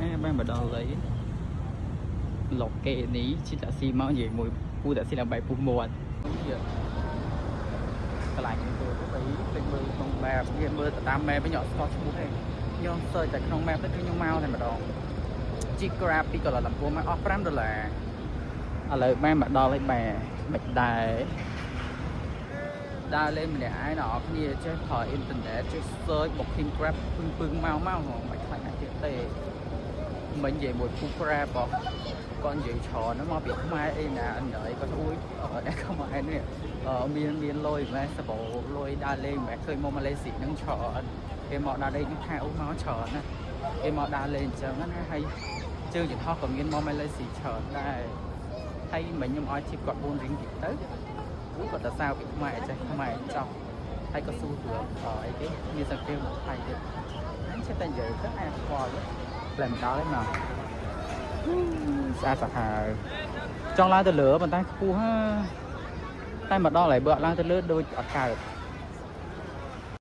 បាទបានមកដល់ហើយលោកគេនេះជិះតាក់ស៊ីមកនិយាយមួយពូតាក់ស៊ីឡើងបែកពុះមាត់នេះកន្លែងនេះទៅទៅភ្លេចមើលក្នុង map វាមើលទៅតាម map វិញអត់ស្គាល់ឈ្មោះទេខ្ញុំ search តែក្នុង map ទៅគឺខ្ញុំមកតែម្ដងជិះ Grab ពីកូឡាឡាំពួរមកអស់5ដុល្លារឥឡូវបានមកដល់ហើយបាទមិនដែរដើរលេងម្នាក់ឯងអ្នកនរគ្នាចេះប្រើអ៊ីនធឺណិតចេះ search booking Grab ពឹងពឹងមកមកហ្មងមិនខ្លាចណាទៀតទេមិញនិយាយមួយពូ Grab បោះគាត់និយាយច្រើនហ្នឹងមកពីខ្មែរអីណាអន្យគាត់អួយអ្នកខ្មែរនេះមានមានលុយម៉េះសបោលុយដើរលេងម៉េះឃើញមកម៉ាឡេស៊ីហ្នឹងច្រើនគេមកដើរលេងហ្នឹងថាអូមកច្រើនណាស់គេមកដើរលេងអញ្ចឹងណាហើយជើងយន្តហោះក៏មានមកម៉ាឡេស៊ីច្រើនដែរហើយមិញខ្ញុំឲ្យ tip គាត់4រៀងតិចទៅអូគាត់ទៅសៅពីខ្មែរចេះខ្មែរចោះហើយក៏ស៊ូរឿងអីគេមានសង្គ្រាមថៃទៀតហ្នឹងចេះតែនិយាយទៅអាខ្វល់ផ្លែមិនដល់ទេមកស្អាតសាហាវចង់ឡើងទៅលើប៉ុន្តែខ្ពស់ហាតែមកដល់ហើយបើអត់ឡើងទៅលើដូចអត់កើត។